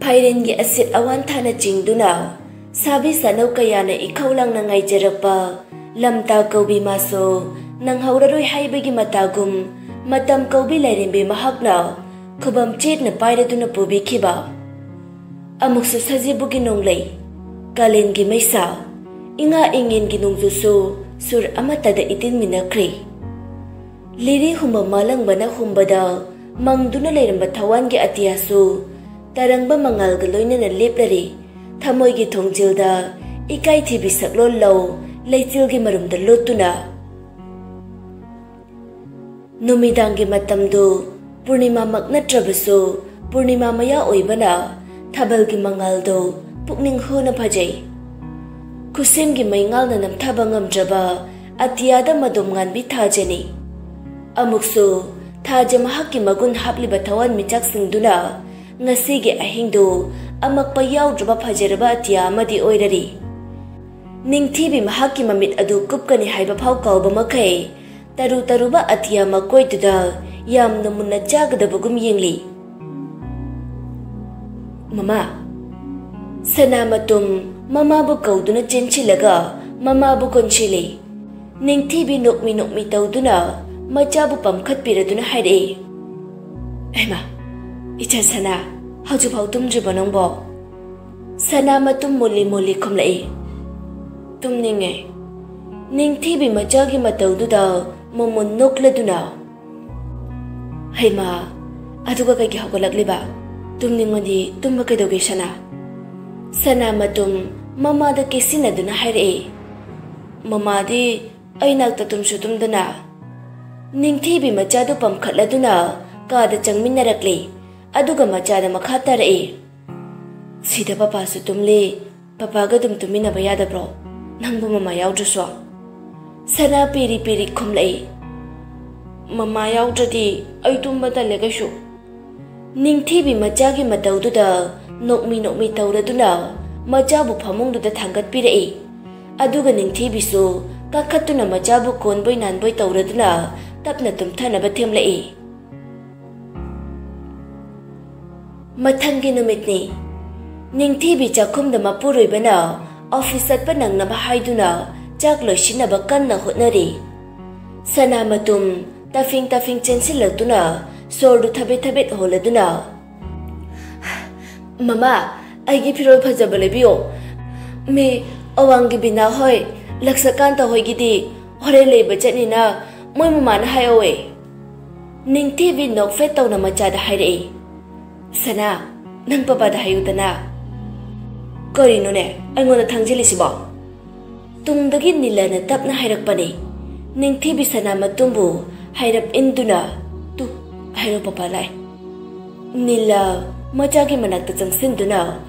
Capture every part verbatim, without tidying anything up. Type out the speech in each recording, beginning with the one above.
ꯐꯥꯏꯔꯦꯟꯒꯤ ꯑꯁꯤꯠ ꯑꯋꯥꯟ ꯊꯥꯅ ꯆꯤꯡꯗꯨꯅ ꯁꯥꯕꯤ ꯁꯥꯅꯧ ꯀꯌꯥꯅ ꯏꯈꯧ ꯂꯥꯡꯅ ꯉꯥꯏꯖꯔꯛꯄ ꯂꯝꯇꯥ ꯀꯧꯕꯤ ꯃꯥꯁꯨ ꯅꯪꯍꯧꯔꯔꯣꯏ ꯍꯥꯏꯕꯒꯤ ꯃꯇꯥꯒꯨꯝ ꯃꯇꯝ ꯀꯧꯕꯤ ꯂꯥꯏꯔꯦꯝꯕꯤ ꯃꯍꯥꯛꯅ ꯈꯨꯕꯝ ꯆꯦꯠꯅ ꯄꯥꯏꯔꯗꯨꯅ ꯄꯨꯕꯤꯈꯤꯕ꯫ ꯑꯃꯨꯛꯁꯨ ꯁꯖꯤꯕꯨꯒꯤ ꯅꯣꯡꯂꯩ, ꯀꯥꯂꯦꯟꯒꯤ ꯃꯩꯁꯥ, ꯏꯉꯥ ꯏꯉꯦꯟꯒꯤ ꯅꯣꯡꯖꯨꯁꯨ ꯁꯨꯔ ꯑꯃꯠꯇꯗ ꯏꯇꯤꯟꯃꯤꯟꯅꯈ꯭ꯔꯦ꯫ ꯂꯤꯔꯤ ꯍꯨꯝꯕ ꯃꯥꯂꯪꯕꯅ ꯍꯨꯝꯕꯗ ꯃꯪꯗꯨꯅ ꯂꯩꯔꯝꯕ ꯊꯋꯥꯟꯒꯤ ꯑꯇꯤꯌꯥꯁꯨ ꯇꯔꯪꯕ ꯃꯉꯥꯜꯒ ꯂꯣꯏꯅꯅ ꯂꯦꯞꯂꯔꯦ꯫ ꯊꯃꯣꯏꯒꯤ ꯊꯣꯡꯖꯤꯜꯗ ꯏꯀꯥꯏꯊꯤꯕꯤ ꯁꯛꯂꯣꯟ ꯂꯧ ꯂꯩꯆꯤꯜꯒꯤ ꯃꯔꯨꯝꯗ ꯂꯣꯠꯇꯨꯅ꯫ ꯅꯨꯃꯤꯗꯥꯡꯒꯤ ꯃꯇꯝꯗꯨ ꯄꯨꯔꯅꯤꯃꯥꯃꯛ ꯅꯠꯇ꯭ꯔꯕꯁꯨ ꯄꯨꯔꯅꯤꯃꯥ ꯃꯌꯥ ꯑꯣꯏꯕꯅ ꯊꯥꯕꯜꯒꯤ ꯃꯉꯥꯜꯗꯨ ꯄꯨꯛꯅꯤꯡ ꯍꯨꯅ ꯐꯖꯩ꯫ ꯈꯨꯠꯁꯦꯝꯒꯤ ꯃꯩꯉꯥꯜꯅ ꯅꯝꯊꯕ ꯉꯝꯗ꯭ꯔꯕ ꯑꯇꯤꯌꯥꯗ ꯃꯗꯣꯝ ꯉꯥꯟꯕꯤ ꯊꯥꯖꯅꯤ꯫ ꯑꯃꯨꯛꯁꯨ ꯊꯥꯖ ꯃꯍꯥꯛꯀꯤ ꯃꯒꯨꯟ ꯍꯥꯞꯂꯤꯕ ꯊꯋꯥꯟꯃꯤꯆꯥꯛꯁꯤꯡꯗꯨꯅ ꯉꯁꯤꯒꯤ ꯑꯍꯤꯡꯗꯨ ꯑꯃꯛꯄ ꯌꯥꯎꯗ꯭ꯔꯕ ꯐꯖꯔꯕ ꯑꯇꯤꯌꯥ ꯑꯃꯗꯤ ꯑꯣꯏꯔꯔꯤ꯫ ꯅꯤꯡꯊꯤꯕꯤ ꯃꯍꯥꯛꯀꯤ ꯃꯃꯤꯠ ꯑꯗꯨ ꯀꯨꯞꯀꯅꯤ ꯍꯥꯏꯕ ꯐꯥꯎ ꯀꯥꯎꯕ ꯃꯈꯩ ꯇꯔꯨ ꯇꯔꯨꯕ ꯑꯇꯤꯌꯥ ꯃꯀꯣꯏꯗꯨꯗ ꯌꯥꯝꯅ ꯃꯨꯟꯅ ꯆꯥꯒꯗꯕꯒꯨꯝ ꯌꯦꯡꯂꯤ꯫ "ꯃꯃꯥ!" ꯁꯅꯥꯃꯇꯨꯝ ꯃꯃꯥꯕꯨ ꯀꯧꯗꯨꯅ ꯆꯦꯟꯁꯤꯜꯂꯒ ꯃꯃꯥꯕꯨ ꯀꯣꯟꯁꯤꯜꯂꯤ꯫ ꯅꯤꯡꯊꯤꯕꯤ ꯅꯣꯛꯃꯤ ꯅꯣꯛꯃꯤ ꯇꯧꯗꯨꯅ ꯃꯆꯥꯕꯨ ꯄꯝꯈꯠꯄꯤꯔꯗꯨꯅ ꯍꯥꯏꯔꯛꯏ, "ꯍꯩꯃꯥ, ꯏꯆꯥ ꯁꯅꯥ, ꯍꯧꯖꯤꯛꯐꯥꯎ ꯇꯨꯝꯗ꯭ꯔꯤꯕꯣ ꯅꯪꯕꯣ?" ꯁꯅꯥꯃꯇꯨꯝ ꯃꯨꯜꯂꯤ ꯃꯨꯜꯂꯤ ꯈꯨꯝꯂꯛꯏ, "ꯇꯨꯝꯅꯤꯡꯉꯦ꯫" ꯅꯤꯡꯊꯤꯕꯤ ꯃꯆꯥꯒꯤ ꯃꯇꯧꯗꯨꯗ ꯃꯣꯃꯣꯟ ꯅꯣꯛꯂꯗꯨꯅ, "ꯍꯩꯃꯥ, ꯑꯗꯨꯒ ꯀꯩꯒꯤ ꯍꯧꯒꯠꯂꯛꯂꯤꯕ? ꯇꯨꯝꯅꯤꯡꯉꯗꯤ ꯇꯨꯝꯕ ꯀꯩꯗꯧꯒꯦ ꯁꯅꯥ?" ꯁꯅꯥꯃꯇꯨꯝ ꯃꯃꯥꯗ ꯀꯦꯁꯤꯟꯅꯗꯨꯅ ꯍꯥꯏꯔꯛꯏ, "ꯃꯃꯥꯗꯤ ꯑꯩ ꯅꯥꯛꯇ ꯇꯨꯝꯁꯨ ꯇꯨꯝꯗꯅ꯫" ꯅꯤꯡꯊꯤꯕꯤ ꯃꯆꯥꯗꯨ ꯄꯝꯈꯠꯂꯗꯨꯅ ꯀꯥꯗ ꯆꯪꯃꯤꯟꯅꯔꯛꯂꯤ꯫ ꯑꯗꯨꯒ ꯃꯆꯥꯗ ꯃꯈꯥ ꯇꯥꯔꯛꯏ, "ꯁꯤꯗ ꯄꯄꯥꯁꯨ ꯇꯨꯝꯂꯤ, ꯄꯄꯥꯒ ꯑꯗꯨꯝ ꯇꯨꯝꯃꯤꯟꯅꯕ ꯌꯥꯗꯕ꯭ꯔꯣ? ꯅꯪꯕꯨ ꯃꯃꯥ ꯌꯥꯎꯗ꯭ꯔꯁꯨ?" ꯁꯅꯥ ꯄꯤꯔꯤ ꯄꯤꯔꯤ ꯈꯨꯝꯂꯛꯏ, "ꯃꯃꯥ ꯌꯥꯎꯗ꯭ꯔꯗꯤ ꯑꯩ ꯇꯨꯝꯕ ꯇꯜꯂꯦ ꯀꯩꯁꯨ꯫" ꯅꯤꯡꯊꯤꯕꯤ ꯃꯆꯥꯒꯤ ꯃꯇꯧꯗꯨꯗ ꯅꯣꯛꯃꯤ ꯅꯣꯛꯃꯤ ꯇꯧꯔꯗꯨꯅ ꯃꯆꯥꯕꯨ ꯐꯃꯨꯡꯗꯨꯗ ꯊꯥꯡꯒꯠꯄꯤꯔꯛꯏ꯫ ꯑꯗꯨꯒ ꯅꯤꯡꯊꯤꯕꯤꯁꯨ ꯀꯥꯈꯠꯇꯨꯅ ꯃꯆꯥꯕꯨ ꯀꯣꯟꯕꯣꯏ ꯅꯥꯟꯕꯣꯏ ꯇꯧꯔꯗꯨꯅ ꯇꯞꯅ ꯇꯨꯝꯊꯅꯕ ꯊꯦꯝꯂꯛꯏ꯫ ꯃꯊꯪꯒꯤ ꯅꯨꯃꯤꯠꯅꯤ꯫ ꯅꯤꯡꯊꯤꯕꯤ ꯆꯥꯛꯈꯨꯝꯗ ꯃꯄꯨꯔꯣꯏꯕꯅ ꯑꯣꯐꯤꯁ ꯆꯠꯄ ꯅꯪꯅꯕ ꯍꯥꯏꯗꯨꯅ ꯆꯥꯛ ꯂꯣꯏꯁꯤꯟꯅꯕ ꯀꯟꯅ ꯍꯣꯠꯅꯔꯤ꯫ ꯁꯅꯥ ꯃꯇꯨꯝ ꯇꯐꯤꯡ ꯇꯐꯤꯡ ꯆꯦꯟꯁꯤꯜꯂꯛꯇꯨꯅ ꯁꯣꯔꯗꯨ ꯊꯕꯦꯠ ꯊꯕꯦꯠ ꯍꯣꯜꯂꯗꯨꯅ, "ꯃꯃꯥ, ꯑꯩꯒꯤ ꯐꯤꯔꯣꯜ ꯐꯖꯕ ꯂꯩꯕꯤꯌꯣ꯫ ꯃꯤ ꯑꯋꯥꯡꯒꯤ ꯕꯤꯅꯥ ꯍꯣꯏ, ꯂꯛꯁꯀꯥꯟꯇ ꯍꯣꯏꯒꯤꯗꯤ ꯍꯣꯔꯦꯟ ꯂꯩꯕ ꯆꯠꯅꯤꯅ ꯃꯣꯏ ꯃꯃꯥꯅ ꯍꯥꯏꯍꯧꯋꯦ꯫" ꯅꯤꯡꯊꯤꯕꯤ ꯅꯣꯛꯐꯦꯠ ꯇꯧꯅ ꯃꯆꯥꯗ ꯍꯥꯏꯔꯛꯏ꯫ "ꯁꯅꯥ, ꯅꯪ ꯄꯄꯥꯗ ꯍꯥꯏꯌꯨꯗꯅ꯫" "ꯀꯔꯤꯅꯣꯅꯦ ꯑꯩꯉꯣꯟꯗ ꯊꯥꯡꯖꯤꯜꯂꯤꯁꯤꯕꯣ?" ꯇꯨꯡꯗꯒꯤ ꯅꯤꯂꯅ ꯇꯞꯅ ꯍꯥꯏꯔꯛꯄꯅꯤ꯫ ꯅꯤꯡꯊꯤꯕꯤ ꯁꯅꯥ ꯃꯇꯨꯝꯕꯨ ꯍꯥꯏꯔꯞ ꯏꯟꯗꯨꯅ, "ꯇꯨ, ꯍꯥꯏꯔꯣ ꯄꯄꯥ ꯂꯥꯛꯑꯦ꯫" ꯅꯤꯂ ꯃꯆꯥꯒꯤ ꯃꯅꯥꯛꯇ ꯆꯪꯁꯤꯟꯗꯨꯅ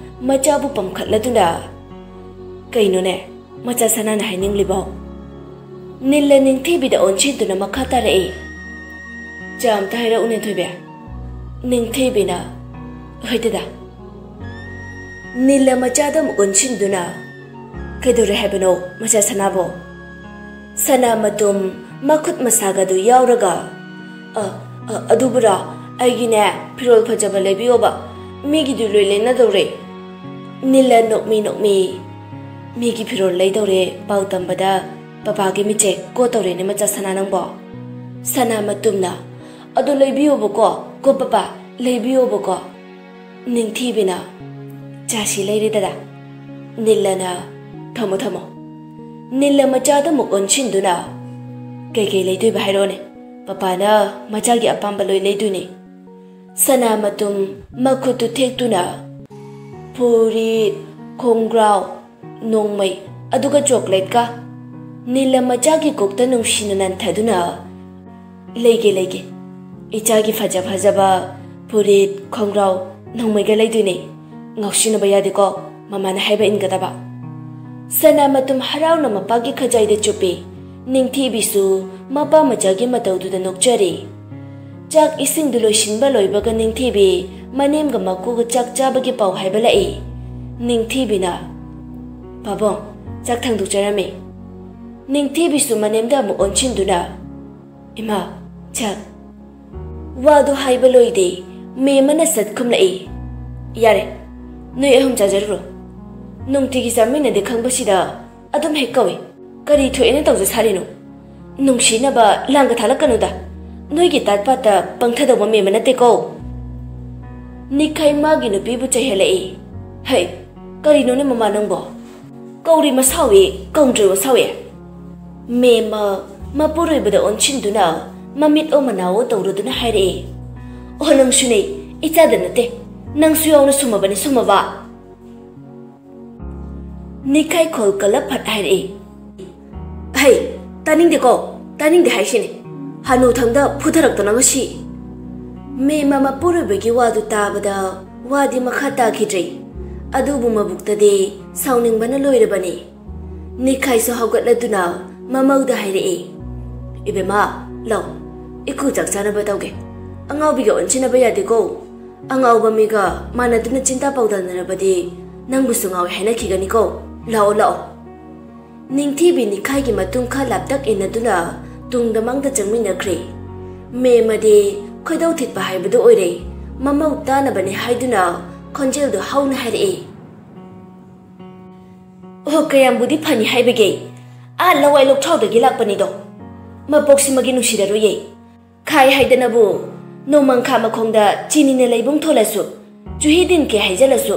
ꯃꯆꯥꯕꯨ ꯄꯝꯈꯠꯂꯗꯨꯅ, "ꯀꯩꯅꯣꯅꯦ ꯃꯆꯥ ꯁꯅꯥꯅ ꯍꯥꯏꯅꯤꯡꯂꯤꯕꯣ?" ꯅꯤꯂ ꯅꯤꯡꯊꯤꯕꯤꯗ ꯑꯣꯟꯁꯤꯟꯗꯨꯅ ꯃꯈꯥ ꯇꯥꯔꯛꯏ꯫ "ꯆꯥ ꯑꯝꯇ ꯍꯥꯏꯔꯛꯎꯅꯦ ꯊꯣꯏꯕꯤ꯫" ꯅꯤꯡꯊꯤꯕꯤꯅ, "ꯍꯣꯏ ꯗꯗꯥ꯫" ꯅꯤꯂ ꯃꯆꯥꯗ ꯑꯃꯨꯛ ꯑꯣꯟꯁꯤꯟꯗꯨꯅ, "ꯀꯩꯗꯧꯔꯦ ꯍꯥꯏꯕꯅꯣ ꯃꯆꯥ ꯁꯅꯥꯕꯣ?" ꯁꯅꯥ ꯃꯇꯨꯝ ꯃꯈꯨꯠ ꯃꯁꯥꯒꯗꯨ ꯌꯥꯎꯔꯒ, "ꯑ, ꯑ, ꯑꯗꯨꯕꯨꯔꯣ, ꯑꯩꯒꯤꯅꯦ ꯐꯤꯔꯣꯜ ꯐꯖꯕ ꯂꯩꯕꯤꯌꯣꯕ, ꯃꯤꯒꯤꯗꯨ ꯂꯣꯏ ꯂꯩꯅꯗꯧꯔꯦ꯫" ꯅꯤꯂ ꯅꯣꯛꯃꯤ ꯅꯣꯛꯃꯤ, "ꯃꯤꯒꯤ ꯐꯤꯔꯣꯜ ꯂꯩꯗꯧꯔꯦ ꯄꯥꯎ ꯇꯝꯕꯗ ꯄꯄꯥꯒꯤ ꯃꯤꯠꯁꯦ ꯀꯣ ꯇꯧꯔꯦꯅꯦ ꯃꯆꯥ ꯁꯅꯥ ꯅꯪꯕꯣ꯫" ꯁꯅꯥ ꯃꯇꯨꯝꯅ, "ꯑꯗꯨ ꯂꯩꯕꯤꯌꯣꯕꯀꯣ ꯀꯣ ꯄꯄꯥ, ꯂꯩꯕꯤꯌꯣꯕꯀꯣ꯫" ꯅꯤꯡꯊꯤꯕꯤꯅ, "ꯆꯥꯁꯤ ꯂꯩꯔꯦ ꯗꯗꯥ꯫" ꯅꯤꯂꯅ, "ꯊꯝꯃꯣ ꯊꯝꯃꯣ꯫" ꯅꯤꯂ ꯃꯆꯥꯗ ꯑꯃꯨꯛ ꯑꯣꯟꯁꯤꯟꯗꯨꯅ, "ꯀꯩꯀꯩ ꯂꯩꯗꯣꯏꯕ ꯍꯥꯏꯔꯛꯑꯣꯅꯦ, ꯄꯄꯥꯅ ꯃꯆꯥꯒꯤ ꯑꯄꯥꯝꯕ ꯂꯣꯏ ꯂꯩꯗꯣꯏꯅꯦ꯫" ꯁꯅꯥ ꯃꯇꯨꯝ ꯃꯈꯨꯠꯇꯨ ꯊꯦꯛꯇꯨꯅ, "ꯐꯨꯔꯤꯠ, ꯈꯣꯡꯒ꯭ꯔꯥꯎ, ꯅꯣꯡꯃꯩ, ꯑꯗꯨꯒ ꯆꯣꯀ꯭ꯂꯦꯠꯀ꯫" ꯅꯤꯂ ꯃꯆꯥꯒꯤ ꯀꯣꯛꯇ ꯅꯨꯡꯁꯤꯅ ꯅꯟꯊꯗꯨꯅ, "ꯂꯩꯒꯦ, ꯂꯩꯒꯦ꯫ ꯏꯆꯥꯒꯤ ꯐꯖ ꯐꯖꯕ ꯐꯨꯔꯤꯠ, ꯈꯣꯡꯒ꯭ꯔꯥꯎ, ꯅꯣꯡꯃꯩꯒ ꯂꯩꯗꯣꯏꯅꯦ꯫ ꯉꯥꯎꯁꯤꯟꯅꯕ ꯌꯥꯗꯦꯀꯣ, ꯃꯃꯥꯅ ꯍꯥꯏꯕ ꯏꯟꯒꯗꯕ꯫" ꯁꯅꯥ ꯃꯇꯨꯝ ꯍꯔꯥꯎꯅ ꯃꯄꯥꯒꯤ ꯈꯖꯥꯏꯗ ꯆꯨꯞꯄꯤ꯫ ꯅꯤꯡꯊꯤꯕꯤꯁꯨ ꯃꯄꯥ ꯃꯆꯥꯒꯤ ꯃꯇꯧꯗꯨꯗ ꯅꯣꯛꯆꯔꯤ꯫ ꯆꯥꯛ ꯏꯁꯤꯡꯗꯨ ꯂꯣꯏꯁꯤꯟꯕ ꯂꯣꯏꯕꯒ ꯅꯤꯡꯊꯤꯕꯤ ꯃꯅꯦꯝꯒ ꯃꯀꯨꯒ ꯆꯥꯛ ꯆꯥꯕꯒꯤ ꯄꯥꯎ ꯍꯥꯏꯕ ꯂꯥꯛꯏ꯫ ꯅꯤꯡꯊꯤꯕꯤꯅ, "ꯄꯥꯕꯨꯡ, ꯆꯥꯛ ꯊꯥꯡꯗꯣꯛꯆꯔꯝꯃꯤ꯫" ꯅꯤꯡꯊꯤꯕꯤꯁꯨ ꯃꯅꯦꯝꯗ ꯑꯃꯨꯛ ꯑꯣꯟꯁꯤꯟꯗꯨꯅ, "ꯏꯃꯥ, ꯆꯥꯛ꯫" ꯋꯥꯗꯨ ꯍꯥꯏꯕ ꯂꯣꯏꯗꯦ, ꯃꯦꯝꯃꯅ ꯁꯠ ꯈꯨꯝꯂꯛꯏ꯫ ꯌꯥꯔꯦ, ꯅꯣꯏ ꯑꯍꯨꯝ ꯆꯥꯖꯔꯨꯔꯣ꯫ ꯅꯨꯡꯇꯤꯒꯤ ꯆꯥꯃꯤꯟꯅꯗꯦ ꯈꯪꯕꯁꯤꯗ ꯑꯗꯨꯝ ꯍꯦꯛ ꯀꯧꯏ꯫ ꯀꯔꯤ ꯊꯣꯛꯑꯦꯅ ꯇꯧꯖ ꯁꯥꯔꯤꯅꯣ? ꯅꯨꯡꯁꯤꯅꯕ ꯂꯥꯡꯒ ꯊꯥꯂꯛꯀꯅꯨꯗ꯫ ꯅꯣꯏꯒꯤ ꯇꯥꯠ ꯄꯥꯠꯇ ꯄꯪꯊꯗꯧꯕ ꯃꯦꯝꯕ ꯅꯠꯇꯦꯀꯣ꯫ ꯅꯤꯈꯥꯏ ꯃꯥꯒꯤ ꯅꯨꯄꯤꯕꯨ ꯆꯩꯍꯜꯂꯛꯏ꯫ ꯍꯩ, ꯀꯔꯤꯅꯣꯅꯦ ꯃꯃꯥ ꯅꯪꯕꯣ? ꯀꯧꯔꯤ ꯃꯁꯥꯎꯏ, ꯀꯧꯗ꯭ꯔꯤ ꯃꯁꯥꯎꯏ꯫ ꯃꯦꯝꯃ ꯃꯄꯨꯔꯣꯏꯕꯗ ꯑꯣꯟꯁꯤꯟꯗꯨꯅ ꯃꯃꯤꯠ ꯑꯣ ꯃꯅꯥ ꯑꯣ ꯇꯧꯔꯗꯨꯅ ꯍꯥꯏꯔꯛꯏ꯫ ꯑꯣ ꯅꯪꯁꯨꯅꯦ, ꯏꯆꯥꯗ ꯅꯠꯇꯦ, ꯅꯪꯁꯨ ꯌꯥꯎꯅ ꯁꯨꯝꯃꯕꯅꯤ ꯁꯨꯝꯃꯕ꯫ ꯅꯤꯈꯥꯏ ꯈꯣꯜ ꯀꯜꯂ ꯐꯠ ꯍꯥꯏꯔꯛꯏ꯫ ꯍꯩ, ꯇꯥꯅꯤꯡꯗꯦꯀꯣ, ꯇꯥꯅꯤꯡꯗꯦ ꯍꯥꯏꯁꯤꯅꯦ꯫ ꯍꯅꯨꯊꯪꯗ ꯐꯨꯊꯔꯛꯇꯅ ꯃꯁꯤ꯫ ꯃꯦꯝꯃ ꯃꯄꯨꯔꯣꯏꯕꯒꯤ ꯋꯥꯗꯨ ꯇꯥꯕꯗ ꯋꯥꯗꯤ ꯃꯈꯥ ꯇꯥꯈꯤꯗ꯭ꯔꯦ꯫ ꯑꯗꯨꯕꯨ ꯃꯕꯨꯛꯇꯗꯤ ꯁꯥꯎꯅꯤꯡꯕꯅ ꯂꯣꯏꯔꯕꯅꯤ꯫ ꯅꯤꯈꯥꯏꯁꯨ ꯍꯧꯒꯠꯂꯗꯨꯅ ꯃꯃꯧꯗ ꯍꯥꯏꯔꯛꯏ꯫ ꯏꯕꯦꯝꯃ, ꯂꯥꯎ, ꯏꯈꯨ ꯆꯥꯛ ꯆꯥꯅꯕ ꯇꯧꯒꯦ꯫ ꯑꯉꯥꯎꯕꯤꯒ ꯑꯣꯟꯁꯤꯟꯅꯕ ꯌꯥꯗꯦꯀꯣ꯫ ꯑꯉꯥꯎꯕ ꯃꯤꯒ ꯃꯥꯟꯅꯗꯨꯅ ꯆꯤꯟꯇꯥ ꯄꯥꯎꯗꯥꯟꯅꯔꯕꯗꯤ ꯅꯪꯕꯨꯁꯨ ꯉꯥꯎꯋꯦ ꯍꯥꯏꯅꯈꯤꯒꯅꯤꯀꯣ꯫ ꯂꯥꯛꯑꯣ, ꯂꯥꯛꯑꯣ꯫ ꯅꯤꯡꯊꯤꯕꯤ ꯅꯤꯈꯥꯏꯒꯤ ꯃꯇꯨꯡ ꯈꯔ ꯂꯥꯞꯇꯛ ꯏꯟꯅꯗꯨꯅ ꯇꯨꯡꯗ ꯃꯥꯡꯗ ꯆꯪꯃꯤꯟꯅꯈ꯭ꯔꯦ꯫ ꯃꯦꯝꯃꯗꯤ ꯈꯣꯏꯗꯧ ꯊꯤꯠꯄ ꯍꯥꯏꯕꯗꯨ ꯑꯣꯏꯔꯦ꯫ ꯃꯃꯧ ꯇꯥꯅꯕꯅꯤ ꯍꯥꯏꯗꯨꯅ ꯈꯣꯟꯖꯦꯜꯗꯨ ꯍꯧꯅ ꯍꯥꯏꯔꯛꯏ꯫ ꯑꯣ, ꯀꯌꯥꯝꯕꯨꯗꯤ ꯐꯅꯤ ꯍꯥꯏꯕꯒꯦ? ꯑꯥ ꯂꯋꯥꯏ ꯂꯣꯛꯊꯥꯎꯗꯒꯤ ꯂꯥꯛꯄꯅꯤꯗꯣ꯫ ꯃꯄꯣꯛꯁꯤꯃꯒꯤ ꯅꯨꯡꯁꯤꯔꯔꯣꯏꯌꯦ꯫ ꯈꯥꯏ ꯍꯥꯏꯗꯅꯕꯨ ꯅꯣꯡꯃꯪꯈꯥ ꯃꯈꯣꯡꯗ ꯆꯤꯅꯤꯅ ꯂꯩꯕꯨꯡ ꯊꯣꯜꯂꯁꯨ, ꯆꯨꯍꯤ ꯗꯤꯟꯀꯦ ꯍꯩꯖꯜꯂꯁꯨ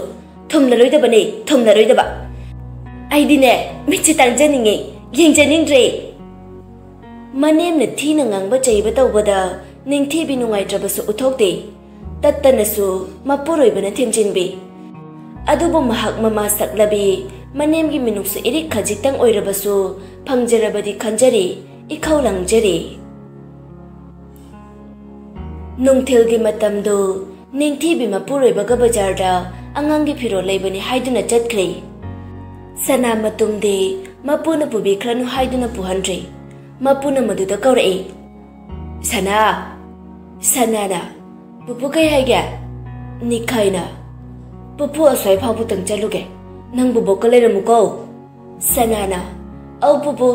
ꯊꯨꯝꯂꯔꯣꯏꯗꯕꯅꯦ, ꯊꯨꯝꯂꯔꯣꯏꯗꯕ꯫ ꯑꯩꯗꯤꯅꯦ, ꯃꯤꯠꯁꯦ ꯇꯥꯡꯖꯅꯤꯡꯉꯦ, ꯌꯦꯡꯖꯅꯤꯡꯗ꯭ꯔꯦ꯫ ꯃꯅꯦꯝꯅ ꯊꯤꯅ ꯉꯥꯡꯕ ꯆꯩꯕ ꯇꯧꯕꯗ ꯅꯤꯡꯊꯤꯕꯤ ꯅꯨꯡꯉꯥꯏꯇ꯭ꯔꯕꯁꯨ ꯎꯠꯊꯣꯛꯇꯦ꯫ ꯇꯠꯇꯅꯁꯨ ꯃꯄꯨꯔꯣꯏꯕꯅ ꯊꯦꯝꯖꯤꯟꯕꯤ꯫ ꯑꯗꯨꯕꯨ ꯃꯍꯥꯛ ꯃꯃꯥ ꯁꯛꯂꯕꯤ ꯃꯅꯦꯝꯒꯤ ꯃꯤꯅꯨꯡꯁꯤ ꯏꯔꯤꯛ ꯈꯖꯤꯛꯇꯪ ꯑꯣꯏꯔꯕꯁꯨ ꯐꯪꯖꯔꯕꯗꯤ ꯈꯟꯖꯔꯤ, ꯏꯈꯧ ꯂꯪꯖꯔꯤ꯫ ꯅꯨꯡꯊꯤꯜꯒꯤ ꯃꯇꯝꯗꯨ ꯅꯤꯡꯊꯤꯕꯤ ꯃꯄꯨꯔꯣꯏꯕꯒ ꯕꯖꯥꯔꯗ ꯑꯉꯥꯡꯒꯤ ꯐꯤꯔꯣꯜ ꯂꯩꯕꯅꯤ ꯍꯥꯏꯗꯨꯅ ꯆꯠꯈ꯭ꯔꯦ꯫ ꯁꯅꯥ ꯃꯇꯨꯝꯗꯤ ꯃꯄꯨꯅ ꯄꯨꯕꯤꯈ꯭ꯔꯅꯨ ꯍꯥꯏꯗꯨꯅ ꯄꯨꯍꯟꯗ꯭ꯔꯦ꯫ ꯃꯄꯨꯅ ꯃꯗꯨꯗ ꯀꯧꯔꯛꯏ, "ꯁꯅꯥ!" ꯁꯅꯥꯅ, "ꯄꯨꯄꯨ ꯀꯩ ꯍꯥꯏꯒꯦ?" ꯅꯤꯈꯥꯏꯅ, "ꯄꯨꯄꯨ ꯑꯁ꯭ꯋꯥꯏ ꯐꯥꯎꯕꯇꯪ ꯆꯠꯂꯨꯒꯦ, ꯅꯪ ꯕꯣꯕꯣꯛꯀ ꯂꯩꯔꯝꯃꯨꯀꯣ꯫" ꯁꯅꯥꯅ, "ꯑꯧ ꯄꯨꯄꯨ꯫"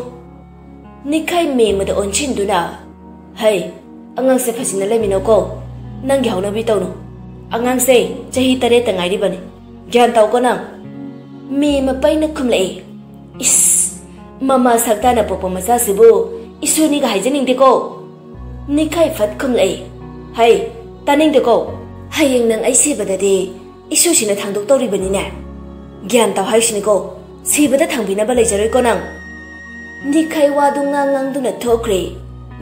ꯅꯤꯈꯥꯏ ꯃꯦꯝꯃꯗ ꯑꯣꯟꯁꯤꯟꯗꯨꯅ, "ꯍꯩ, ꯑꯉꯥꯡꯁꯦ ꯐꯖꯅ ꯂꯩꯃꯤꯟꯅꯧꯀꯣ, ꯅꯪꯒꯤ ꯍꯧꯅꯕꯤ ꯇꯧꯅꯨ꯫ "ꯑꯉꯥꯡꯁꯦ ꯆꯍꯤ ꯇꯔꯦꯠꯇ ꯉꯥꯏꯔꯤꯕꯅꯤ, ꯒ꯭ꯌꯥꯟ ꯇꯥꯎꯀꯣ ꯅꯪ꯫" ꯃꯦꯝ ꯃꯄꯩꯅ ꯈꯨꯝꯂꯛꯏ꯫ "ꯏꯁ, ꯃꯃꯥ ꯁꯛꯇꯥꯅ ꯄꯣꯛꯄ ꯃꯆꯥꯁꯤꯕꯨ ꯏꯁꯨꯅꯤꯒ ꯍꯥꯏꯖꯅꯤꯡꯗꯦꯀꯣ꯫" ꯅꯤꯈꯥꯏ ꯐꯠ ꯈꯨꯝꯂꯛꯏ꯫ "ꯍꯩ, ꯇꯥꯅꯤꯡꯗꯦꯀꯣ꯫ ꯍꯌꯦꯡ ꯅꯪ ꯑꯩ ꯁꯤꯕꯗꯗꯤ ꯏꯁꯨꯁꯤꯅ ꯊꯥꯡꯗꯣꯛꯇꯧꯔꯤꯕꯅꯤꯅꯦ꯫ ꯒ꯭ꯌꯥꯟ ꯇꯥꯎ ꯍꯥꯏꯁꯤꯅꯤꯀꯣ, ꯁꯤꯕꯗ ꯊꯥꯡꯕꯤꯅꯕ ꯂꯩꯖꯔꯣꯏꯀꯣ ꯅꯪ꯫" ꯅꯤꯈꯥꯏ ꯋꯥꯗꯨ ꯉꯥꯡ ꯉꯥꯡꯗꯨꯅ ꯊꯣꯛꯈ꯭ꯔꯦ꯫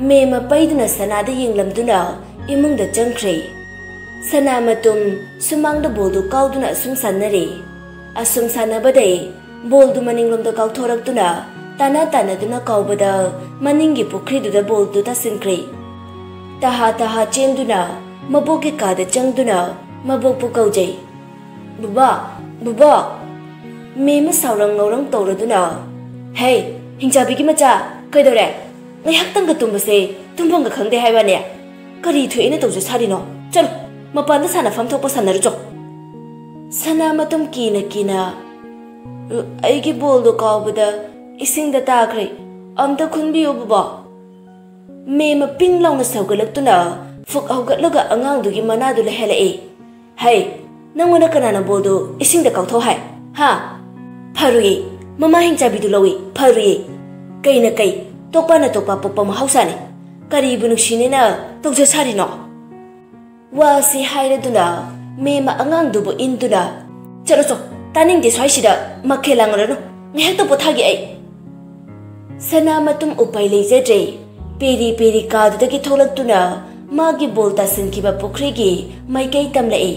ꯃꯦꯝ ꯃꯄꯩꯗꯨꯅ ꯁꯅꯥꯗ ꯌꯦꯡꯂꯝꯗꯨꯅ ꯏꯃꯨꯡꯗ ꯆꯪꯈ꯭ꯔꯦ꯫ ꯁꯅꯥ ꯃꯇꯨꯝ ꯁꯨꯃꯥꯡꯗ ꯕꯣꯜꯗꯨ ꯀꯥꯎꯗꯨꯅ ꯑꯁꯨꯝ ꯁꯥꯟꯅꯔꯦ꯫ ꯑꯁꯨꯝ ꯁꯥꯟꯅꯕꯗꯩ ꯕꯣꯜꯗꯨ ꯃꯅꯤꯡꯂꯣꯝꯗ ꯀꯥꯎꯊꯣꯔꯛꯇꯨꯅ ꯇꯥꯟꯅ ꯇꯥꯟꯅꯗꯨꯅ ꯀꯥꯎꯕꯗ ꯃꯅꯤꯡꯒꯤ ꯄꯨꯈ꯭ꯔꯤꯗꯨꯗ ꯕꯣꯜꯗꯨ ꯇꯥꯁꯤꯟꯈ꯭ꯔꯦ꯫ ꯇꯍꯥ ꯇꯍꯥ ꯆꯦꯟꯗꯨꯅ ꯃꯕꯣꯛꯀꯤ ꯀꯥꯗ ꯆꯪꯗꯨꯅ ꯃꯕꯣꯛꯄꯨ ꯀꯧꯖꯩ꯫ "ꯕꯨꯕꯥ, ꯕꯨꯕꯥ!" ꯃꯦꯝꯃ ꯁꯥꯎꯔꯪ ꯉꯧꯔꯪ ꯇꯧꯔꯗꯨꯅ, "ꯍꯦ, ꯍꯤꯡꯆꯥꯕꯤꯒꯤ ꯃꯆꯥ, ꯀꯩꯗꯧꯔꯦ? ꯉꯥꯏꯍꯥꯛꯇꯪꯒ ꯇꯨꯝꯕꯁꯦ ꯇꯨꯝꯐꯝꯒ ꯈꯪꯗꯦ ꯍꯥꯏꯕꯅꯦ꯫ ꯀꯔꯤ ꯊꯣꯛꯑꯦꯅ ꯇꯧꯖ ꯁꯥꯔꯤꯅꯣ? ꯆꯠꯂꯣ, ꯃꯄꯥꯟꯗ ꯁꯥꯟꯅꯐꯝ ꯊꯣꯛꯄ ꯁꯥꯟꯅꯔꯨꯆꯣ꯫" ꯁꯅꯥ ꯃꯇꯨꯝ ꯀꯤꯅ ꯀꯤꯅ, "ꯑꯩꯒꯤ ꯕꯣꯜꯗꯣ ꯀꯥꯎꯕꯗ ꯏꯁꯤꯡꯗ ꯇꯥꯈ꯭ꯔꯦ꯫ ꯑꯝꯇ ꯈꯨꯟꯕꯤꯌꯨ, ꯕꯨꯕꯥ꯫" ꯃꯦꯝꯃ ꯄꯤꯡ ꯂꯥꯎꯅ ꯁꯧꯒꯠꯂꯛꯇꯨꯅ ꯐꯨꯛ ꯍꯧꯒꯠꯂꯒ ꯑꯉꯥꯡꯗꯨꯒꯤ ꯃꯅꯥꯗꯨ ꯂꯩꯍꯜꯂꯛꯏ꯫ "ꯍꯩ, ꯅꯪꯉꯣꯟꯗ ꯀꯅꯥꯅ ꯕꯣꯜꯗꯨ ꯏꯁꯤꯡꯗ ꯀꯥꯎꯊꯣꯛ ꯍꯥꯏ? ꯍꯥ? ꯐꯔꯨꯏ, ꯃꯃꯥ ꯍꯤꯡꯆꯥꯕꯤꯗꯨ ꯂꯧꯏ, ꯐꯔꯨꯏ꯫ ꯀꯩꯅ ꯀꯩ, ꯇꯣꯛꯄꯥꯅ ꯇꯣꯛꯄ ꯄꯣꯛꯄ ꯃꯍꯧꯁꯥꯅꯤ꯫ ꯀꯔꯤꯕꯨ ꯅꯨꯡꯁꯤꯅꯦꯅ ꯇꯧꯖ ꯁꯥꯔꯤꯅꯣ?" ꯋꯥꯁꯤ ꯍꯥꯏꯔꯗꯨꯅ ꯃꯦꯝꯃ ꯑꯉꯥꯡꯗꯨꯕꯨ ꯏꯟꯗꯨꯅ, "ꯆꯠꯂꯣ ꯆꯣ, ꯇꯥꯅꯤꯡꯗꯦ ꯁ꯭ꯋꯥꯏꯁꯤꯗ ꯃꯈꯦꯜ ꯂꯥꯡꯉꯔꯅꯨ, ꯉꯥꯏꯍꯥꯛꯇ ꯄꯣꯊꯥꯒꯦ ꯑꯩ꯫" ꯁꯅꯥ ꯃꯇꯨꯝ ꯎꯄꯥꯏ ꯂꯩꯖꯗ꯭ꯔꯦ꯫ ꯄꯦꯔꯤ ꯄꯦꯔꯤ ꯀꯥꯗꯨꯗꯒꯤ ꯊꯣꯛꯂꯛꯇꯨꯅ ꯃꯥꯒꯤ ꯕꯣꯜ ꯇꯥꯁꯤꯟꯈꯤꯕ ꯄꯨꯈ꯭ꯔꯤꯒꯤ ꯃꯥꯏꯀꯩ ꯇꯝꯂꯛꯏ꯫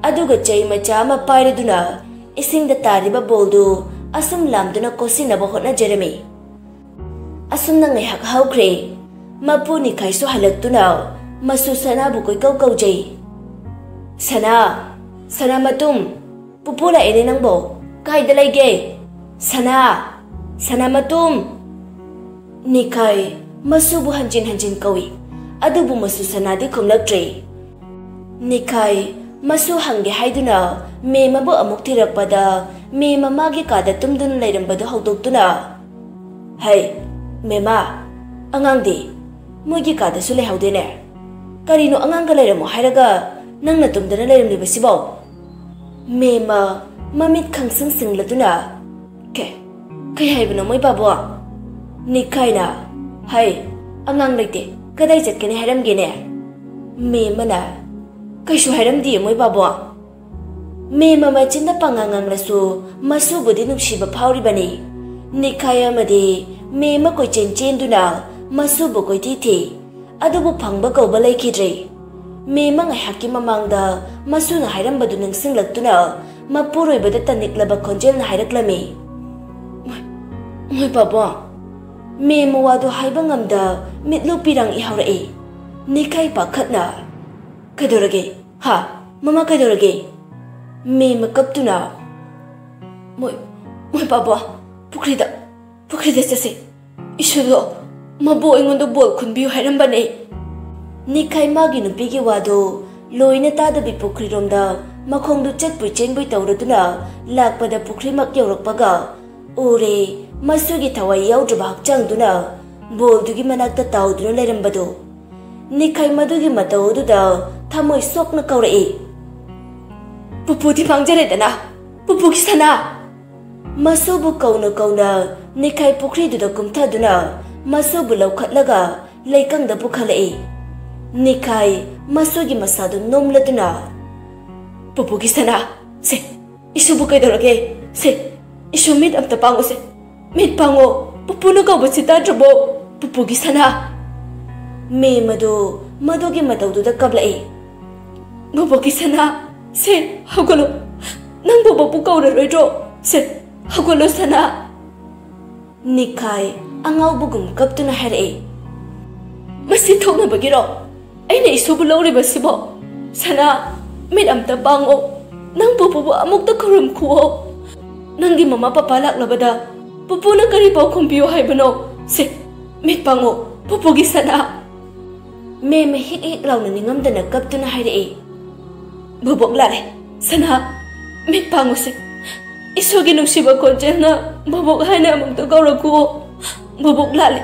ꯑꯗꯨꯒ ꯆꯩ ꯃꯆꯥ ꯑꯃ ꯄꯥꯏꯔꯗꯨꯅ ꯏꯁꯤꯡꯗ ꯇꯥꯔꯤꯕ ꯕꯣꯜꯗꯨ ꯑꯁꯨꯝ ꯂꯥꯝꯗꯨꯅ ꯀꯣꯠꯁꯤꯟꯅꯕ ꯍꯣꯠꯅꯖꯔꯝꯃꯤ꯫ ꯑꯁꯨꯝꯅ ꯉꯥꯏꯍꯥꯛ ꯍꯧꯈ꯭ꯔꯦ꯫ ꯃꯄꯨ ꯅꯤꯈꯥꯏꯁꯨ ꯍꯜꯂꯛꯇꯨꯅ ꯃꯁꯨ ꯁꯅꯥꯕꯨ ꯀꯣꯏꯀꯧ ꯀꯧꯖꯩ꯫ "ꯁꯅꯥ, ꯁꯅꯥ ꯃꯇꯨꯝ, ꯄꯨꯄꯨ ꯂꯥꯛꯑꯦꯅꯦ ꯅꯪꯕꯣ꯫ ꯀꯥꯏꯗ ꯂꯩꯒꯦ? ꯁꯅꯥ, ꯁꯅꯥ ꯃꯇꯨꯝ!" ꯅꯤꯈꯥꯏ ꯃꯁꯨꯕꯨ ꯍꯟꯖꯤꯟ ꯍꯟꯖꯤꯟ ꯀꯧꯏ, ꯑꯗꯨꯕꯨ ꯃꯁꯨ ꯁꯅꯥꯗꯤ ꯈꯨꯝꯂꯛꯇ꯭ꯔꯦ꯫ ꯅꯤꯈꯥꯏ ꯃꯁꯨ ꯍꯪꯒꯦ ꯍꯥꯏꯗꯨꯅ ꯃꯦꯝꯃꯕꯨ ꯑꯃꯨꯛ ꯊꯤꯔꯛꯄꯗ, ꯃꯦꯝꯃ ꯃꯥꯒꯤ ꯀꯥꯗ ꯇꯨꯝꯗꯨꯅ ꯂꯩꯔꯝꯕꯗꯨ ꯍꯧꯗꯣꯛꯇꯨꯅ, "ꯍꯩ, ꯃꯦꯝꯃ, ꯑꯉꯥꯡꯗꯤ? ꯃꯣꯏꯒꯤ ꯀꯥꯗꯁꯨ ꯂꯩꯍꯧꯗꯦꯅꯦ꯫ ꯀꯔꯤꯅꯣ ꯑꯉꯥꯡꯒ ꯂꯩꯔꯝꯃꯣ ꯍꯥꯏꯔꯒ ꯅꯪꯅ ꯇꯨꯝꯗꯅ ꯂꯩꯔꯝꯂꯤꯕꯁꯤꯕꯣ? ꯃꯦꯝꯃ ꯃꯃꯤꯠ ꯈꯪꯁꯤꯡ ꯁꯤꯡꯂꯗꯨꯅ, "ꯀꯦ, ꯀꯩ ꯍꯥꯏꯕꯅꯣ ꯃꯣꯏ ꯄꯥꯕꯨꯡ?" ꯅꯤꯈꯥꯏꯅ, "ꯍꯩ, ꯑꯉꯥꯡ ꯂꯩꯇꯦ, ꯀꯗꯥꯏ ꯆꯠꯀꯅꯤ ꯍꯥꯏꯔꯝꯒꯦꯅꯦ?" ꯃꯦꯝꯃꯅ, "ꯀꯩꯁꯨ ꯍꯥꯏꯔꯝꯗꯤꯌꯦ ꯃꯣꯏ ꯄꯥꯕꯨꯡ꯫" ꯃꯦꯝꯃ ꯃꯆꯤꯟꯗ ꯄꯪꯉꯥꯡ ꯉꯥꯡꯂꯁꯨ ꯃꯁꯨꯕꯨꯗꯤ ꯅꯨꯡꯁꯤꯕ ꯐꯥꯎꯔꯤꯕꯅꯤ꯫ ꯅꯤꯈꯥꯏ ꯑꯃꯗꯤ ꯃꯦꯝꯃ ꯀꯣꯏꯆꯦꯟ ꯆꯦꯟꯗꯨꯅ ꯃꯁꯨꯕꯨ ꯀꯣꯏꯊꯤ ꯊꯤ꯫ ꯑꯗꯨꯕꯨ ꯐꯪꯕ ꯀꯧꯕ ꯂꯩꯈꯤꯗ꯭ꯔꯦ꯫ ꯃꯦꯝꯃ ꯉꯥꯏꯍꯥꯛꯀꯤ ꯃꯃꯥꯡꯗ ꯃꯁꯨꯅ ꯍꯥꯏꯔꯝꯕꯗꯨ ꯅꯤꯡꯁꯤꯡꯂꯛꯇꯨꯅ ꯃꯄꯨꯔꯣꯏꯕꯗ ꯇꯅꯤꯛꯂꯕ ꯈꯣꯟꯖꯦꯜꯅ ꯍꯥꯏꯔꯛꯂꯝꯃꯤ, "ꯃꯣꯏ, ꯃꯣꯏ ꯄꯥꯕꯨꯡ꯫" ꯃꯦꯝꯃ ꯋꯥꯗꯨ ꯍꯥꯏꯕ ꯉꯝꯗ ꯃꯤꯠꯂꯨ ꯄꯤꯔꯥꯡ ꯏꯍꯧꯔꯛꯏ꯫ ꯅꯤꯈꯥꯏ ꯄꯥꯈꯠꯅ, "ꯀꯩꯗꯧꯔꯒꯦ? ꯍꯥ? ꯃꯃꯥ ꯀꯩꯗꯧꯔꯒꯦ?" ꯃꯦꯝꯃ ꯀꯞꯇꯨꯅ, "ꯃꯣꯏ, ꯃꯣꯏ ꯄꯥꯕꯨꯡ, ꯄꯨꯈ꯭ꯔꯤꯗ, ꯄꯨꯈ꯭ꯔꯤꯗ ꯆꯠꯁꯦ꯫ ꯏꯁꯨꯗꯣ ꯃꯕꯨ ꯑꯩꯉꯣꯟꯗ ꯕꯣꯜ ꯈꯨꯟꯕꯤꯌꯨ ꯍꯥꯏꯔꯝꯕꯅꯦ꯫" ꯅꯤꯈꯥꯏ ꯃꯥꯒꯤ ꯅꯨꯄꯤꯒꯤ ꯋꯥꯗꯨ ꯂꯣꯏꯅ ꯇꯥꯗꯕꯤ ꯄꯨꯈ꯭ꯔꯤꯔꯣꯝꯗ ꯃꯈꯣꯡꯗꯨ ꯆꯠꯄꯣꯏ ꯆꯦꯟꯕꯣꯏ ꯇꯧꯔꯗꯨꯅ ꯂꯥꯛꯄꯗ ꯄꯨꯈ꯭ꯔꯤꯃꯛ ꯌꯧꯔꯛꯄꯒ ꯎꯔꯦ, ꯃꯁꯨꯒꯤ ꯊꯋꯥꯏ ꯌꯥꯎꯗ꯭ꯔꯕ ꯍꯛꯆꯥꯡꯗꯨꯅ ꯕꯣꯜꯗꯨꯒꯤ ꯃꯅꯥꯛꯇ ꯇꯥꯎꯗꯨꯅ ꯂꯩꯔꯝꯕꯗꯨ꯫ ꯅꯤꯈꯥꯏ ꯃꯗꯨꯒꯤ ꯃꯇꯧ ꯑꯗꯨꯗ ꯊꯃꯣꯏ ꯁꯣꯛꯅ ꯀꯧꯔꯛꯏ, "ꯄꯨꯄꯨꯗꯤ ꯃꯥꯡꯖꯔꯦꯗꯅ, ꯄꯨꯄꯨꯒꯤ ꯁꯅꯥ!" ꯃꯁꯨꯕꯨ ꯀꯧꯅ ꯀꯧꯅ ꯅꯤꯈꯥꯏ ꯄꯨꯈ꯭ꯔꯤꯗꯨꯗ ꯀꯨꯝꯊꯗꯨꯅ ꯃꯁꯨꯕꯨ ꯂꯧꯈꯠꯂꯒ ꯂꯩꯀꯪꯗ ꯄꯨꯈꯠꯂꯛꯏ꯫ ꯅꯤꯈꯥꯏ ꯃꯁꯨꯒꯤ ꯃꯁꯥꯗꯨ ꯅꯣꯝꯂꯗꯨꯅ, "ꯄꯨꯄꯨꯒꯤ ꯁꯅꯥ, ꯁꯦ, ꯏꯁꯨꯕꯨ ꯀꯩꯗꯧꯔꯒꯦ? ꯁꯦ, ꯏꯁꯨ ꯃꯤꯠ ꯑꯝꯇ ꯄꯥꯡꯉꯨꯁꯦ꯫ ꯃꯤꯠ ꯄꯥꯡꯉꯣ, ꯄꯨꯄꯨꯅ ꯀꯧꯕꯁꯤ ꯇꯥꯗ꯭ꯔꯕꯣ? ꯄꯨꯄꯨꯒꯤ ꯁꯅꯥ!" ꯃꯦꯝꯃꯗꯨ ꯃꯗꯨꯒꯤ ꯃꯇꯧꯗꯨꯗ ꯀꯞꯂꯛꯏ꯫ "ꯕꯣꯕꯣꯛꯀꯤ ꯁꯅꯥ, ꯁꯦ, ꯍꯧꯒꯠꯂꯣ꯫ ꯅꯪ ꯕꯣꯕꯣꯛꯄꯨ ꯀꯧꯔꯔꯣꯏꯗ꯭ꯔꯣ? ꯁꯦ, ꯍꯧꯒꯠꯂꯣ ꯁꯅꯥ꯫" ꯅꯤꯈꯥꯏ ꯑꯉꯥꯎꯕꯒꯨꯝ ꯀꯞꯇꯨꯅ ꯍꯥꯏꯔꯛꯏ꯫ "ꯃꯁꯤ ꯊꯣꯛꯅꯕꯒꯤꯔꯣ ꯑꯩꯅ ꯏꯁꯨꯕꯨ ꯂꯧꯔꯤꯕꯁꯤꯕꯣ? ꯁꯅꯥ, ꯃꯤꯠ ꯑꯝꯇ ꯄꯥꯡꯉꯣ꯫ ꯅꯪ ꯄꯨꯄꯨꯕꯨ ꯑꯃꯨꯛꯇ ꯈꯨꯔꯨꯝꯈꯨꯑꯣ꯫ ꯅꯪꯒꯤ ꯃꯃꯥ ꯄꯄꯥ ꯂꯥꯛꯂꯕꯗ ꯄꯨꯄꯨꯅ ꯀꯔꯤ ꯄꯥꯎꯈꯨꯝ ꯄꯤꯌꯨ ꯍꯥꯏꯕꯅꯣ? ꯁꯦ, ꯃꯤꯠ ꯄꯥꯡꯉꯣ, ꯄꯨꯄꯨꯒꯤ ꯁꯅꯥ꯫" ꯃꯦꯝꯃ ꯍꯤꯛ ꯍꯤꯛ ꯂꯥꯎꯅ ꯅꯤꯡꯉꯝꯗꯅ ꯀꯞꯇꯨꯅ ꯍꯥꯏꯔꯛꯏ꯫ "ꯕꯣꯕꯣꯛ ꯂꯥꯛꯂꯦ꯫ ꯁꯅꯥ, ꯃꯤꯠ ꯄꯥꯡꯉꯨꯁꯦ꯫ ꯏꯁꯣꯔꯒꯤ ꯅꯨꯡꯁꯤꯕ ꯈꯣꯟꯖꯦꯜꯅ ꯕꯣꯕꯣꯛ ꯍꯥꯏꯅ ꯑꯃꯨꯛꯇ ꯀꯧꯔꯛꯈꯨꯑꯣ꯫ ꯕꯣꯕꯣꯛ ꯂꯥꯛꯂꯦ꯫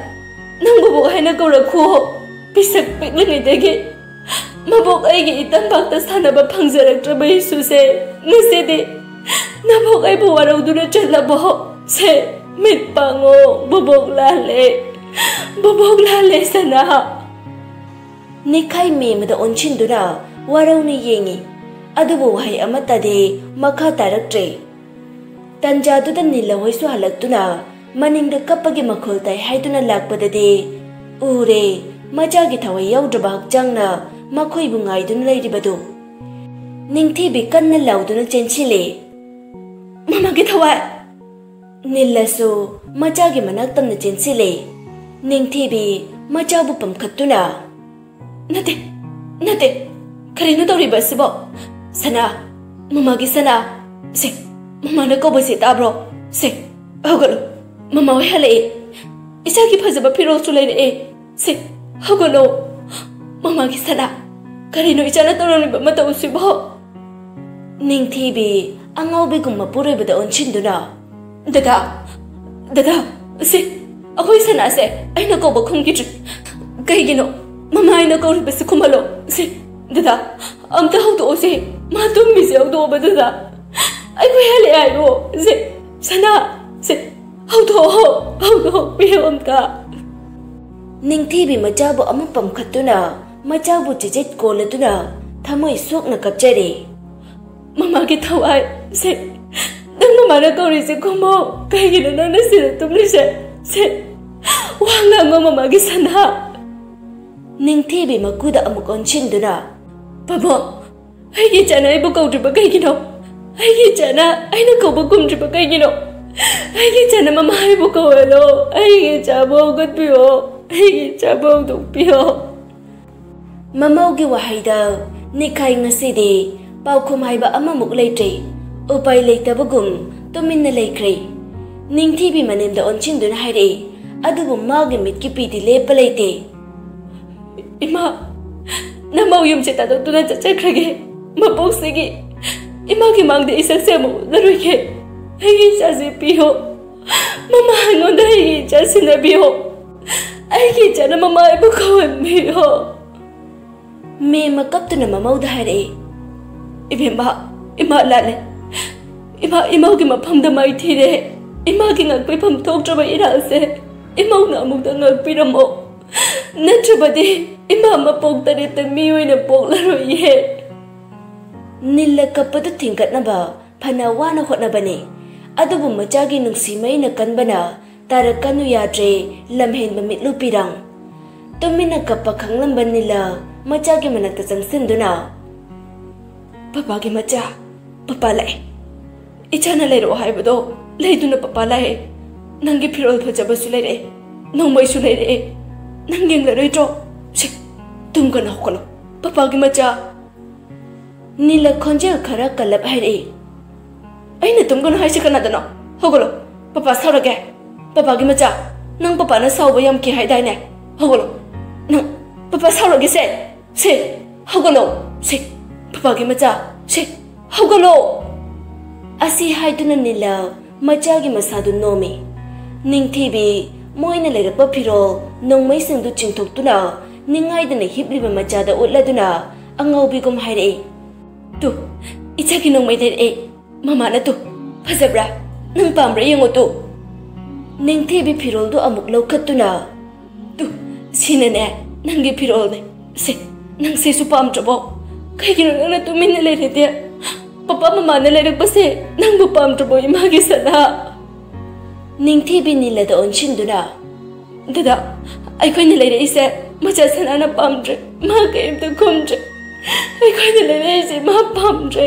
ꯅꯪ ꯕꯣꯕꯣꯛ ꯍꯥꯏꯅ ꯀꯧꯔꯛꯈꯨꯑꯣ꯫ ꯄꯤꯁꯛ ꯄꯤꯛꯂꯤꯉꯩꯗꯒꯤ ꯃꯕꯣꯛ ꯑꯩꯒꯤ ꯏꯇꯝꯄꯥꯛꯇ ꯁꯥꯟꯅꯕ ꯐꯪꯖꯔꯛꯇ꯭ꯔꯕ ꯏꯁꯨꯁꯦ, ꯉꯁꯤꯗꯤ ꯅꯕꯣꯛ ꯑꯩꯕꯨ ꯋꯥꯔꯧꯗꯨꯅ ꯆꯠꯂꯕꯣ? ꯁꯦ, ꯃꯤꯠ ꯄꯥꯡꯉꯣ, ꯕꯣꯕꯣꯛ ꯂꯥꯜꯂꯦ, ꯕꯣꯕꯣꯛ ꯂꯥꯜꯂꯦ ꯁꯅꯥ꯫ ꯅꯤꯈꯥꯏ ꯃꯦꯝꯃꯗ ꯑꯣꯟꯁꯤꯟꯗꯨꯅ ꯋꯥꯔꯧꯅ ꯌꯦꯡꯉꯤ, ꯑꯗꯨꯕꯨ ꯋꯥꯍꯩ ꯑꯃꯠꯇꯗꯤ ꯃꯈꯥ ꯇꯥꯔꯛꯇ꯭ꯔꯦ꯫ ꯇꯟꯖꯥꯗꯨꯗ ꯅꯤꯜꯂ ꯍꯣꯏꯁꯨ ꯍꯜꯂꯛꯇꯨꯅ ꯃꯅꯤꯡꯗ ꯀꯞꯄꯒꯤ ꯃꯈꯣꯜ ꯇꯥꯏ ꯍꯥꯏꯗꯨꯅ ꯂꯥꯛꯄꯗꯗꯤ ꯎꯔꯦ, ꯃꯆꯥꯒꯤ ꯊꯋꯥꯏ ꯌꯥꯎꯗ꯭ꯔꯕ ꯍꯛꯆꯥꯡꯅ ꯃꯈꯣꯏꯕꯨ ꯉꯥꯏꯗꯨꯅ ꯂꯩꯔꯤꯕꯗꯨ꯫ ꯅꯤꯡꯊꯤꯕꯤ ꯀꯟꯅ ꯂꯥꯎꯗꯨꯅ ꯆꯦꯟꯁꯤꯜꯂꯦ꯫ "ꯃꯃꯥꯒꯤ ꯊꯋꯥꯏ!" ꯅꯤꯜꯂꯁꯨ ꯃꯆꯥꯒꯤ ꯃꯅꯥꯛ ꯇꯝꯅ ꯆꯦꯟꯁꯤꯜꯂꯦ꯫ ꯅꯤꯡꯊꯤꯕꯤ ꯃꯆꯥꯕꯨ ꯄꯝꯈꯠꯇꯨꯅ, "ꯅꯠꯇꯦ, ꯅꯠꯇꯦ, ꯀꯔꯤꯅꯣ ꯇꯧꯔꯤꯕ ꯑꯁꯤꯕꯣ? ꯁꯅꯥ, ꯃꯃꯥꯒꯤ ꯁꯅꯥ, ꯁꯦ, ꯃꯃꯥꯅ ꯀꯧꯕꯁꯦ ꯇꯥꯕ꯭ꯔꯣ? ꯁꯦ, ꯍꯧꯒꯠꯂꯣ, ꯃꯃꯥ ꯍꯣꯏ ꯍꯜꯂꯛꯑꯦ꯫ ꯏꯆꯥꯒꯤ ꯐꯖꯕ ꯐꯤꯔꯣꯜꯁꯨ ꯂꯩꯔꯛꯑꯦ꯫ ꯁꯦ, ꯍꯧꯒꯠꯂꯣ, ꯃꯃꯥꯒꯤ ꯁꯅꯥ, ꯀꯔꯤꯅꯣ ꯏꯆꯥꯅ ꯇꯧꯔꯝꯂꯤꯕ ꯃꯇꯧꯁꯤꯕꯣ?" ꯅꯤꯡꯊꯤꯕꯤ ꯑꯉꯥꯎꯕꯤꯒꯨꯝ ꯃꯄꯨꯔꯣꯏꯕꯗ ꯑꯣꯟꯁꯤꯟꯗꯨꯅ, "ꯗꯗꯥ, ꯗꯗꯥ, ꯁꯦ, ꯑꯩꯈꯣꯏ ꯁꯅꯥꯁꯦ ꯑꯩꯅ ꯀꯧꯕ ꯈꯨꯝꯈꯤꯗ꯭ꯔꯦ꯫ ꯀꯩꯒꯤꯅꯣ ꯃꯃꯥ ꯑꯩꯅ ꯀꯧꯔꯤꯕꯁꯤ ꯈꯨꯝꯍꯜꯂꯣ? ꯁꯦ, ꯗꯗꯥ, ꯑꯝꯇ ꯍꯧꯗꯣꯛꯑꯣꯁꯦ, ꯃꯥ ꯇꯨꯝꯃꯤꯁꯦ ꯍꯧꯗꯣꯛꯑꯣꯕ ꯗꯗꯥ꯫ ꯑꯩꯈꯣꯏ ꯍꯜꯂꯛꯑꯦ ꯍꯥꯏꯔꯣ? ꯁꯦ, ꯁꯅꯥ, ꯁꯦ, ꯍꯧꯗꯣꯛꯑꯣ, ꯍꯧꯗꯣꯛꯄꯤꯌꯣ ꯑꯝꯇ꯫" ꯅꯤꯡꯊꯤꯕꯤ ꯃꯆꯥꯕꯨ ꯑꯃꯨꯛ ꯄꯝꯈꯠꯇꯨꯅ ꯃꯆꯥꯕꯨ ꯆꯤꯆꯦꯠ ꯀꯣꯜꯂꯗꯨꯅ ꯊꯃꯣꯏ ꯁꯣꯛꯅ ꯀꯞꯆꯔꯦ꯫ "ꯃꯃꯥꯒꯤ ꯊꯋꯥꯏ, ꯁꯦ, ꯅꯪ ꯃꯃꯥꯅ ꯀꯧꯔꯤꯁꯦ ꯈꯨꯝꯃꯣ꯫ ꯀꯩꯒꯤꯅꯣ ꯅꯪꯅ ꯁꯤꯗ ꯇꯨꯝꯂꯤꯁꯦ? ꯁꯦ, ꯋꯥ ꯉꯥꯡꯉꯣ ꯃꯃꯥꯒꯤ ꯁꯅꯥ꯫" ꯅꯤꯡꯊꯤꯕꯤ ꯃꯀꯨꯗ ꯑꯃꯨꯛ ꯑꯣꯟꯁꯤꯟꯗꯨꯅ, "ꯄꯥꯕꯨꯡ, ꯑꯩꯒꯤ ꯏꯆꯥꯅ ꯑꯩꯕꯨ ꯀꯧꯗ꯭ꯔꯤꯕ ꯀꯩꯒꯤꯅꯣ? ꯑꯩꯒꯤ ꯏꯆꯥꯅ ꯑꯩꯅ ꯀꯧꯕ ꯈꯨꯝꯗ꯭ꯔꯤꯕ ꯀꯩꯒꯤꯅꯣ? ꯑꯩꯒꯤ ꯏꯆꯥꯅ ꯃꯃꯥ ꯑꯩꯕꯨ ꯀꯧꯍꯜꯂꯣ꯫ ꯑꯩꯒꯤ ꯏꯆꯥꯕꯨ ꯍꯧꯒꯠꯄꯤꯌꯣ꯫ ꯑꯩꯒꯤ ꯏꯆꯥꯕꯨ ꯍꯧꯗꯣꯛꯄꯤꯌꯣ꯫" ꯃꯃꯧꯒꯤ ꯋꯥꯍꯩꯗ ꯅꯤꯈꯥꯏ ꯉꯁꯤꯗꯤ ꯄꯥꯎꯈꯨꯝ ꯍꯥꯏꯕ ꯑꯃꯃꯨꯛ ꯂꯩꯇ꯭ꯔꯦ꯫ ꯎꯄꯥꯏ ꯂꯩꯇꯕꯒꯨꯝ ꯇꯨꯃꯤꯟꯅ ꯂꯩꯈ꯭ꯔꯦ꯫ ꯅꯤꯡꯊꯤꯕꯤ ꯃꯅꯦꯝꯗ ꯑꯣꯟꯁꯤꯟꯗꯨꯅ ꯍꯥꯏꯔꯛꯏ, ꯑꯗꯨꯕꯨ ꯃꯥꯒꯤ ꯃꯤꯠꯀꯤ ꯄꯤꯗꯤ ꯂꯦꯞꯄ ꯂꯩꯇꯦ꯫ "ꯏꯃꯥ, ꯅꯃꯧ ꯌꯨꯝꯁꯦ ꯊꯥꯗꯣꯛꯇꯨꯅ ꯆꯠꯆꯈ꯭ꯔꯒꯦ꯫ ꯃꯄꯣꯛꯁꯤꯒꯤ ꯏꯃꯥꯒꯤ ꯃꯥꯡꯗ ꯏꯁꯛꯁꯦ ꯑꯃꯨꯛ ꯎꯠꯂꯔꯣꯏꯒꯦ꯫ ꯑꯩꯒꯤ ꯏꯆꯥꯁꯦ ꯄꯤꯌꯣ꯫ ꯃꯃꯥ ꯑꯩꯉꯣꯟꯗ ꯑꯩꯒꯤ ꯏꯆꯥ ꯁꯤꯟꯅꯕꯤꯌꯣ꯫ ꯑꯩꯒꯤ ꯏꯆꯥꯅ ꯃꯃꯥ ꯑꯩꯕꯨ ꯀꯧꯍꯟꯕꯤꯌꯣ꯫" ꯃꯦꯝꯃ ꯀꯞꯇꯨꯅ ꯃꯃꯧꯗ ꯍꯥꯏꯔꯛꯏ꯫ "ꯏꯕꯦꯝꯃ, ꯏꯃꯥ ꯂꯥꯜꯂꯦ꯫ ꯏꯃꯥ, ꯏꯃꯧꯒꯤ ꯃꯐꯝꯗ ꯃꯥꯏꯊꯤꯔꯦ꯫ ꯏꯃꯥꯒꯤ ꯉꯥꯛꯄꯤꯐꯝ ꯊꯣꯛꯇ꯭ꯔꯕ ꯏꯔꯥꯜꯁꯦ ꯏꯃꯧꯅ ꯑꯃꯨꯛꯇ ꯉꯥꯛꯄꯤꯔꯝꯃꯣ꯫ ꯅꯠꯇ꯭ꯔꯕꯗꯤ ꯏꯃꯥ ꯃꯄꯣꯛ ꯇꯔꯦꯠꯇ ꯃꯤ ꯑꯣꯏꯅ ꯄꯣꯛꯂꯔꯣꯏꯌꯦ"꯫ ꯅꯤꯜꯂ ꯀꯞꯄꯗꯨ ꯊꯤꯡꯒꯠꯅꯕ ꯐꯅ ꯋꯥꯅ ꯍꯣꯠꯅꯕꯅꯤ꯫ ꯑꯗꯨꯕꯨ ꯃꯆꯥꯒꯤ ꯅꯨꯡꯁꯤ ꯃꯩꯅ ꯀꯟꯕꯅ ꯇꯥꯔꯛꯀꯅꯨ ꯌꯥꯗ꯭ꯔꯦ ꯂꯝꯍꯦꯟꯕ ꯃꯤꯠꯂꯨ ꯄꯤꯔꯥꯡ꯫ ꯇꯨꯃꯤꯟꯅ ꯀꯞꯄ ꯈꯪꯂꯝꯕ ꯅꯤꯜꯂ ꯃꯆꯥꯒꯤ ꯃꯅꯥꯛꯇ ꯆꯪꯁꯤꯟꯗꯨꯅ, "ꯄꯄꯥꯒꯤ ꯃꯆꯥ, ꯄꯄꯥ ꯂꯥꯛꯑꯦ꯫ ꯏꯆꯥꯅ ꯂꯩꯔꯛꯑꯣ ꯍꯥꯏꯕꯗꯣ ꯂꯩꯗꯨꯅ ꯄꯄꯥ ꯂꯥꯛꯑꯦ꯫ ꯅꯪꯒꯤ ꯐꯤꯔꯣꯜ ꯐꯖꯕꯁꯨ ꯂꯩꯔꯛꯑꯦ, ꯅꯣꯡꯃꯩꯁꯨ ꯂꯩꯔꯛꯑꯦ꯫ ꯅꯪ ꯌꯦꯡꯂꯔꯣꯏꯗ꯭ꯔꯣ? ꯁꯦ, ꯇꯨꯝꯒꯅꯨ, ꯍꯧꯒꯠꯂꯣ, ꯄꯄꯥꯒꯤ ꯃꯆꯥ"꯫ ꯅꯤꯜꯂ ꯈꯣꯟꯖꯦꯜ ꯈꯔ ꯀꯜꯂꯞ ꯍꯥꯏꯔꯛꯏ꯫ "ꯑꯩꯅ ꯇꯨꯝꯒꯅꯨ ꯍꯥꯏꯁꯦ ꯀꯅꯥꯗꯅꯣ? ꯍꯧꯒꯠꯂꯣ, ꯄꯄꯥ ꯁꯥꯎꯔꯒꯦ꯫ ꯄꯄꯥꯒꯤ ꯃꯆꯥ, ꯅꯪ ꯄꯄꯥꯅ ꯁꯥꯎꯕ ꯌꯥꯝ ꯀꯤ ꯍꯥꯏꯗꯥꯏꯅꯦ? ꯍꯧꯒꯠꯂꯣ, ꯅꯪ ꯄꯄꯥ ꯁꯥꯎꯔꯒꯦ ꯁꯦ, ꯁꯦ, ꯍꯧꯒꯠꯂꯣ, ꯁꯦ, ꯄꯄꯥꯒꯤ ꯃꯆꯥ, ꯁꯦ, ꯍꯧꯒꯠꯂꯣ"꯫ ꯑꯁꯤ ꯍꯥꯏꯗꯨꯅ ꯅꯤꯜꯂ ꯃꯆꯥꯒꯤ ꯃꯁꯥꯗꯨ ꯅꯣꯝꯃꯤ꯫ ꯅꯤꯡꯊꯤꯕꯤ ꯃꯣꯏꯅ ꯂꯩꯔꯛꯄ ꯐꯤꯔꯣꯜ ꯅꯣꯡꯃꯩꯁꯤꯡꯗꯨ ꯆꯤꯡꯊꯣꯛꯇꯨꯅ ꯅꯤꯡꯉꯥꯏꯗꯅ ꯍꯤꯞꯂꯤꯕ ꯃꯆꯥꯗ ꯎꯠꯂꯗꯨꯅ ꯑꯉꯥꯎꯕꯤꯒꯨꯝ ꯍꯥꯏꯔꯛꯏ, "ꯇꯨ, ꯏꯆꯥꯒꯤ ꯅꯣꯡꯃꯩ ꯂꯩꯔꯛꯑꯦ꯫ ꯃꯃꯥꯅ ꯇꯨ, ꯐꯖꯕ꯭ꯔꯥ? ꯅꯪ ꯄꯥꯝꯕ꯭ꯔꯥ ꯌꯦꯡꯉꯣ ꯇꯨ"꯫ ꯅꯤꯡꯊꯤꯕꯤ ꯐꯤꯔꯣꯜꯗꯨ ꯑꯃꯨꯛ ꯂꯧꯈꯠꯇꯨꯅ, "ꯇꯨ, ꯁꯤꯅꯅꯦ ꯅꯪꯒꯤ ꯐꯤꯔꯣꯜꯅꯦ꯫ ꯁꯦ, ꯅꯪ ꯁꯤꯁꯨ ꯄꯥꯝꯗ꯭ꯔꯕꯣ? ꯀꯩꯒꯤꯅꯣ ꯅꯪꯅ ꯇꯨꯃꯤꯟꯅ ꯂꯩꯔꯤꯗꯤ? ꯄꯄꯥ ꯃꯃꯥꯅ ꯂꯩꯔꯛꯄꯁꯦ ꯅꯪꯕꯨ ꯄꯥꯝꯗ꯭ꯔꯕꯣ, ꯏꯃꯥꯒꯤ ꯁꯅꯥ?" ꯅꯤꯡꯊꯤꯕꯤ ꯅꯤꯜꯂꯗ ꯑꯣꯟꯁꯤꯟꯗꯨꯅ, "ꯗꯗꯥ, ꯑꯩꯈꯣꯏꯅ ꯂꯩꯔꯛꯏꯁꯦ ꯃꯆꯥ ꯁꯅꯥꯅ ꯄꯥꯝꯗ꯭ꯔꯦ꯫ ꯃꯥ ꯀꯔꯤꯝꯇ ꯈꯨꯝꯗ꯭ꯔꯦ꯫ ꯑꯩꯈꯣꯏꯅ ꯂꯩꯔꯛꯏꯁꯦ ꯃꯥ ꯄꯥꯝꯗ꯭ꯔꯦ꯫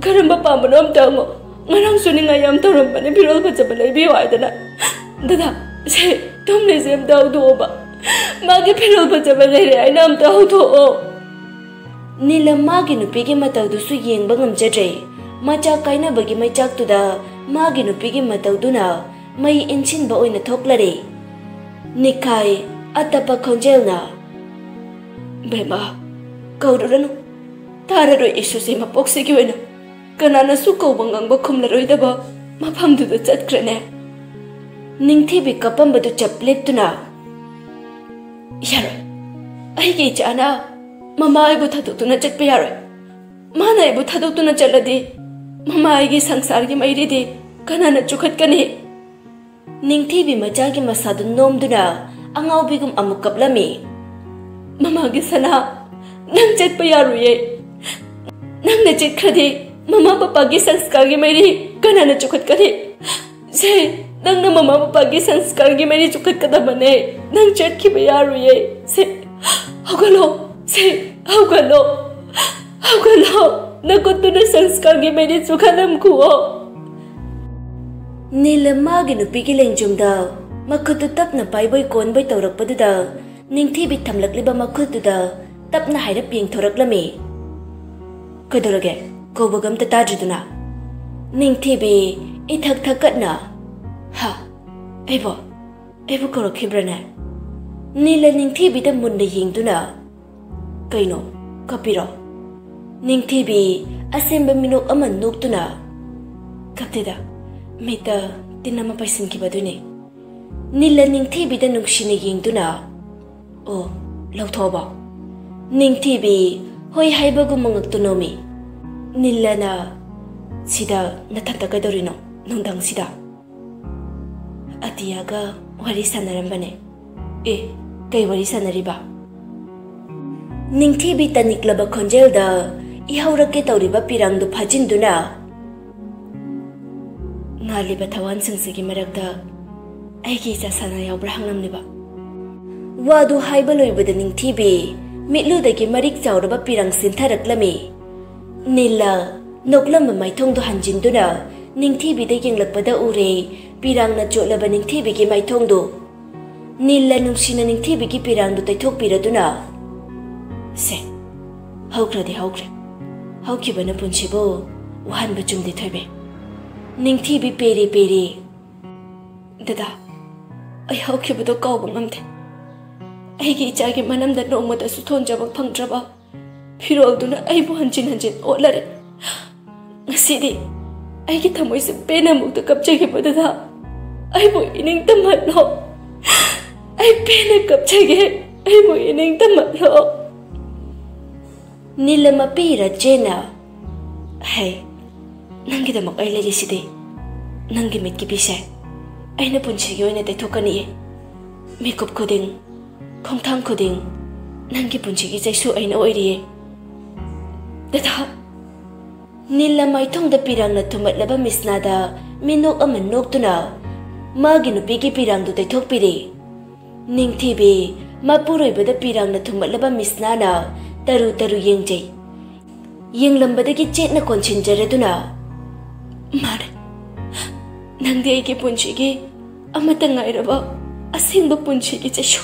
ꯀꯔꯝꯕ ꯄꯥꯝꯕꯅꯣ ꯑꯝꯇ ꯍꯪꯉꯣ꯫ ꯉꯔꯥꯡꯁꯨ ꯅꯤꯡꯉꯥꯏ ꯌꯥꯝ ꯇꯧꯔꯝꯕꯅꯦ ꯐꯤꯔꯣꯜ ꯐꯖꯕ ꯂꯩꯕꯤꯌꯨ ꯍꯥꯏꯗꯅ꯫ ꯗꯗꯥ, ꯁꯦ, ꯇꯨꯝꯂꯤꯁꯦ ꯑꯝꯇ ꯍꯧꯗꯣꯛꯑꯣꯕ꯫ ꯃꯥꯒꯤ ꯐꯤꯔꯣꯜ ꯐꯖꯕ ꯂꯩꯔꯦ ꯍꯥꯏꯅ ꯑꯝꯇ ꯍꯧꯗꯣꯛꯑꯣ"꯫ ꯅꯤꯂꯝ ꯃꯥꯒꯤ ꯅꯨꯄꯤꯒꯤ ꯃꯇꯧꯗꯨꯁꯨ ꯌꯦꯡꯕ ꯉꯝꯖꯗ꯭ꯔꯦ꯫ ꯃꯆꯥ ꯀꯥꯏꯅꯕꯒꯤ ꯃꯩꯆꯥꯛꯇꯨꯗ ꯃꯥꯒꯤ ꯅꯨꯄꯤꯒꯤ ꯃꯇꯧꯗꯨꯅ ꯃꯩ ꯏꯟꯁꯤꯟꯕ ꯑꯣꯏꯅ ꯊꯣꯛꯂꯔꯦ꯫ ꯅꯤꯈꯥꯏ ꯑꯇꯞꯄ ꯈꯣꯟꯖꯦꯜꯅ, "ꯕꯦꯝꯃ, ꯀꯧꯔꯨꯔꯅꯨ꯫ ꯇꯥꯔꯔꯣꯏ ꯏꯁꯨꯁꯦ ꯃꯄꯣꯛꯁꯤꯒꯤ ꯑꯣꯏꯅ꯫ ꯀꯅꯥꯅꯁꯨ ꯀꯧꯕ ꯉꯥꯡꯕ ꯈꯨꯝꯂꯔꯣꯏꯗꯕ ꯃꯐꯝꯗꯨꯗ ꯆꯠꯈ꯭ꯔꯦꯅꯦ"꯫ ꯅꯤꯡꯊꯤꯕꯤ ꯀꯞꯄꯝꯕꯗꯨ ꯆꯞ ꯂꯦꯞꯇꯨꯅ, "ꯌꯥꯔꯣꯏ꯫ ꯑꯩꯒꯤ ꯏꯆꯥꯅ ꯃꯃꯥ ꯑꯩꯕꯨ ꯊꯥꯗꯣꯛꯇꯨꯅ ꯆꯠꯄ ꯌꯥꯔꯣꯏ꯫ ꯃꯥꯅ ꯑꯩꯕꯨ ꯊꯥꯗꯣꯛꯇꯨꯅ ꯆꯠꯂꯗꯤ ꯃꯃꯥ ꯑꯩꯒꯤ ꯁꯪꯁꯥꯔꯒꯤ ꯃꯩꯔꯤꯗꯤ ꯀꯅꯥꯅ ꯆꯨꯈꯠꯀꯅꯤ? ꯅꯤꯡꯊꯤꯕꯤ ꯃꯆꯥꯒꯤ ꯃꯁꯥꯗꯨ ꯅꯣꯝꯗꯨꯅ ꯑꯉꯥꯎꯕꯤꯒꯨꯝ ꯑꯃꯨꯛ ꯀꯞꯂꯝꯃꯤ꯫ ꯃꯃꯥꯒꯤ ꯁꯅꯥ, ꯅꯪ ꯆꯠꯄ ꯌꯥꯔꯣꯏꯌꯦ꯫ ꯅꯪꯅ ꯆꯠꯈ꯭ꯔꯗꯤ ꯃꯃꯥ ꯄꯄꯥꯒꯤ ꯁꯪꯁꯀꯥꯔꯒꯤ ꯃꯩꯔꯤ ꯀꯅꯥꯅ ꯆꯨꯈꯠꯀꯅꯤ? ꯁꯦ, ꯅꯪꯅ ꯃꯃꯥ ꯄꯄꯥꯒꯤ ꯁꯪꯁꯀꯥꯔꯒꯤ ꯃꯩꯔꯤ ꯆꯨꯈꯠꯀꯗꯕꯅꯦ꯫ ꯅꯪ ꯆꯠꯈꯤꯕ ꯌꯥꯔꯣꯏꯌꯦ꯫ ꯁꯦ, ꯍꯧꯒꯠꯂꯣ꯫ ꯁꯦ, ꯍꯧꯒꯠꯂꯣ꯫ ꯍꯧꯒꯠꯂꯣ꯫ ꯅꯈꯨꯠꯇꯨꯅ ꯁꯪꯁꯀꯥꯔꯒꯤ ꯃꯩꯔꯤ ꯆꯨꯈꯠꯂꯝꯈꯨꯑꯣ꯫ ꯅꯤꯂ ꯃꯥꯒꯤ ꯅꯨꯄꯤꯒꯤ ꯂꯦꯡꯖꯨꯝꯗ ꯃꯈꯨꯠꯇꯨ ꯇꯞꯅ ꯄꯥꯏꯕꯣꯏ ꯀꯣꯟꯕꯣꯏ ꯇꯧꯔꯛꯄꯗꯨꯗ ꯅꯤꯡꯊꯤꯕꯤ ꯊꯝꯂꯛꯂꯤꯕ ꯃꯈꯨꯠꯇꯨꯗ ꯇꯞꯅ ꯍꯥꯏꯔꯞ ꯌꯦꯡꯊꯣꯔꯛꯂꯝꯃꯤ꯫ "ꯀꯩꯗꯧꯔꯒꯦ? ꯀꯧꯕꯒ ꯑꯝꯇ ꯇꯥꯗ꯭ꯔꯤꯗꯨꯅ?" ꯅꯤꯡꯊꯤꯕꯤ ꯏꯊꯛ ꯊꯛꯀꯠꯅ, "ꯍꯥ? ꯑꯩꯕꯣ? ꯑꯩꯕꯨ ꯀꯧꯔꯛꯈꯤꯕ꯭ꯔꯥꯅꯦ?" ꯅꯤꯂ ꯅꯤꯡꯊꯤꯕꯤꯗ ꯃꯨꯟꯅ ꯌꯦꯡꯗꯨꯅ, "ꯀꯩꯅꯣ? ꯀꯞꯄꯤꯔꯣ?" ꯅꯤꯡꯊꯤꯕꯤ ꯑꯁꯦꯡꯕ ꯃꯤꯅꯣꯛ ꯑꯃ ꯅꯣꯛꯇꯨꯅ, "ꯀꯞꯇꯦꯗ, ꯃꯤꯠꯇ ꯇꯤꯟ ꯑꯃ ꯄꯩꯁꯤꯟꯈꯤꯕꯗꯨꯅꯤ꯫" ꯅꯤꯂ ꯅꯤꯡꯊꯤꯕꯤꯗ ꯅꯨꯡꯁꯤꯅ ꯌꯦꯡꯗꯨꯅ, "ꯑꯣ, ꯂꯧꯊꯣꯛꯑꯕꯣ?" ꯅꯤꯡꯊꯤꯕꯤ ꯍꯣꯏ ꯍꯥꯏꯕꯒꯨꯝ ꯃꯉꯛꯇꯨ ꯅꯣꯝꯃꯤ꯫ ꯅꯤꯂꯅ, "ꯁꯤꯗ ꯅꯊꯟꯇ ꯀꯩꯗꯧꯔꯤꯅꯣ ꯅꯨꯡꯗꯥꯡꯁꯤꯗ?" "ꯑꯇꯤꯌꯥꯒ ꯋꯥꯔꯤ ꯁꯥꯟꯅꯔꯝꯕꯅꯦ꯫" "ꯑꯦ, ꯀꯩ ꯋꯥꯔꯤ ꯁꯥꯟꯅꯔꯤꯕ?" ꯅꯤꯡꯊꯤꯕꯤ ꯇꯅꯤꯛꯂꯕ ꯈꯣꯟꯖꯦꯜꯗ ꯏꯍꯧꯔꯛꯀꯦ ꯇꯧꯔꯤꯕ ꯄꯤꯔꯥꯡꯗꯨ ꯐꯥꯖꯤꯟꯗꯨꯅ, "ꯉꯥꯜꯂꯤꯕ ꯊꯋꯥꯟꯁꯤꯡꯁꯤꯒꯤ ꯃꯔꯛꯇ ꯑꯩꯒꯤ ꯏꯆꯥ ꯁꯅꯥ ꯌꯥꯎꯕ꯭ꯔꯥ?" ꯍꯪꯂꯝꯂꯤꯕ꯫ ꯋꯥꯗꯨ ꯍꯥꯏꯕ ꯂꯣꯏꯕꯗ ꯅꯤꯡꯊꯤꯕꯤ ꯃꯤꯠꯂꯨꯗꯒꯤ ꯃꯔꯤꯛ ꯆꯥꯎꯔꯕ ꯄꯤꯔꯥꯡ ꯆꯦꯟꯊꯔꯛꯂꯝꯃꯤ꯫ ꯅꯤꯂ ꯅꯣꯛꯂꯝꯕ ꯃꯥꯏꯊꯣꯡꯗꯨ ꯍꯟꯖꯤꯟꯗꯨꯅ ꯅꯤꯡꯊꯤꯕꯤꯗ ꯌꯦꯡꯂꯛꯄꯗ ꯎꯔꯦ ꯄꯤꯔꯥꯡꯅ ꯆꯣꯠꯂꯕ ꯅꯤꯡꯊꯤꯕꯤꯒꯤ ꯃꯥꯏꯊꯣꯡꯗꯨ꯫ ꯅꯤꯜꯂ ꯅꯨꯡꯁꯤꯅ ꯅꯤꯡꯊꯤꯕꯤꯒꯤ ꯄꯤꯔꯥꯡꯗꯨ ꯇꯩꯊꯣꯛꯄꯤꯔꯗꯨꯅ, "ꯁꯦ, ꯍꯧꯈ꯭ꯔꯗꯤ ꯍꯧꯈ꯭ꯔꯦ꯫ ꯍꯧꯈꯤꯕꯅ ꯄꯨꯟꯁꯤꯕꯨ ꯋꯥꯍꯟꯕ ꯆꯨꯝꯗꯦ ꯊꯣꯏꯕꯤ꯫" ꯅꯤꯡꯊꯤꯕꯤ ꯄꯦꯔꯦ ꯄꯦꯔꯦ, "ꯗꯗꯥ, ꯑꯩ ꯍꯧꯈꯤꯕꯗꯣ ꯀꯥꯎꯕ ꯉꯝꯗꯦ꯫ ꯑꯩꯒꯤ ꯏꯆꯥꯒꯤ ꯃꯅꯝꯗ ꯅꯣꯡꯃꯇꯁꯨ ꯊꯣꯟꯖꯕ ꯐꯪꯗ꯭ꯔꯕ ꯐꯤꯔꯣꯜꯗꯨꯅ ꯑꯩꯕꯨ ꯍꯟꯖꯤꯟ ꯍꯟꯖꯤꯟ ꯑꯣꯠꯂꯔꯦ꯫ ꯉꯁꯤꯗꯤ ꯑꯩꯒꯤ ꯊꯃꯣꯏꯁꯦ ꯄꯦꯟꯅ ꯑꯃꯨꯛꯇ ꯀꯞꯆꯒꯦ ꯗꯗꯥ꯫ ꯑꯩꯕꯨ ꯏꯅꯤꯡ ꯇꯝꯍꯜꯂꯣ꯫ ꯑꯩ ꯄꯦꯟꯅ ꯀꯞꯆꯒꯦ꯫ ꯑꯩꯕꯨ ꯏꯅꯤꯡ ꯇꯝꯍꯜꯂꯣ꯫" ꯅꯤꯂꯝ ꯃꯄꯤ ꯏꯔꯥ ꯆꯦꯟꯅ, "ꯍꯦ, ꯅꯪꯒꯤꯗꯃꯛ ꯑꯩ ꯂꯩꯔꯤꯁꯤꯗꯤ꯫ ꯅꯪꯒꯤ ꯃꯤꯠꯀꯤ ꯄꯤꯁꯦ ꯑꯩꯅ ꯄꯨꯟꯁꯤꯒꯤ ꯑꯣꯏꯅ ꯇꯩꯊꯣꯛꯀꯅꯤꯌꯦ꯫ ꯃꯤꯀꯨꯞ ꯈꯨꯗꯤꯡ, ꯈꯣꯡꯊꯥꯡ ꯈꯨꯗꯤꯡ ꯅꯪꯒꯤ ꯄꯨꯟꯁꯤꯒꯤ ꯆꯩꯁꯨ ꯑꯩꯅ ꯑꯣꯏꯔꯤꯌꯦ, ꯗꯗꯥ꯫" ꯅꯤꯂꯝ ꯃꯥꯏꯊꯣꯡꯗ ꯄꯤꯔꯥꯡꯅ ꯊꯨꯝꯃꯠꯂꯕ ꯃꯤꯁꯅꯥꯗ ꯃꯤꯅꯣꯛ ꯑꯃ ꯅꯣꯛꯇꯨꯅ ꯃꯥꯒꯤ ꯅꯨꯄꯤꯒꯤ ꯄꯤꯔꯥꯡꯗꯨ ꯇꯩꯊꯣꯛꯄꯤꯔꯦ꯫ ꯅꯤꯡꯊꯤꯕꯤ ꯃꯄꯨꯔꯣꯏꯕꯗ ꯄꯤꯔꯥꯡꯅ ꯊꯨꯝꯃꯠꯂꯕ ꯃꯤꯁꯅꯥꯅ ꯇꯔꯨ ꯇꯔꯨ ꯌꯦꯡꯖꯩ꯫ ꯌꯦꯡꯂꯝꯕꯗꯒꯤ ꯆꯦꯠꯅ ꯀꯣꯟꯁꯤꯟꯖꯔꯗꯨꯅ, "ꯃꯥꯅꯦ, ꯅꯪꯗꯤ ꯑꯩꯒꯤ ꯄꯨꯟꯁꯤꯒꯤ ꯑꯃꯠꯇ ꯉꯥꯏꯔꯕ ꯑꯁꯦꯡꯕ ꯄꯨꯟꯁꯤꯒꯤ ꯆꯩꯁꯨ꯫"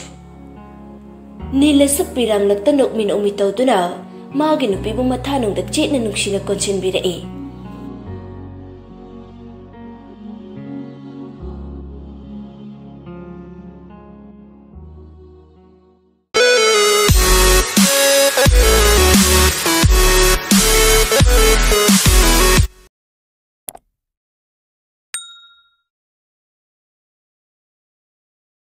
ꯅꯤꯂꯁꯨ ꯄꯤꯔꯥꯡꯂꯛꯇ ꯅꯣꯛꯃꯤ ꯅꯣꯛꯃꯤ ꯇꯧꯗꯨꯅ ꯃꯥꯒꯤ ꯅꯨꯄꯤꯕꯨ ꯃꯊꯥꯅꯨꯡꯗ ꯆꯦꯠꯅ ꯅꯨꯡꯁꯤꯅ ꯀꯣꯟꯁꯤꯟꯕꯤꯔꯛꯏ꯫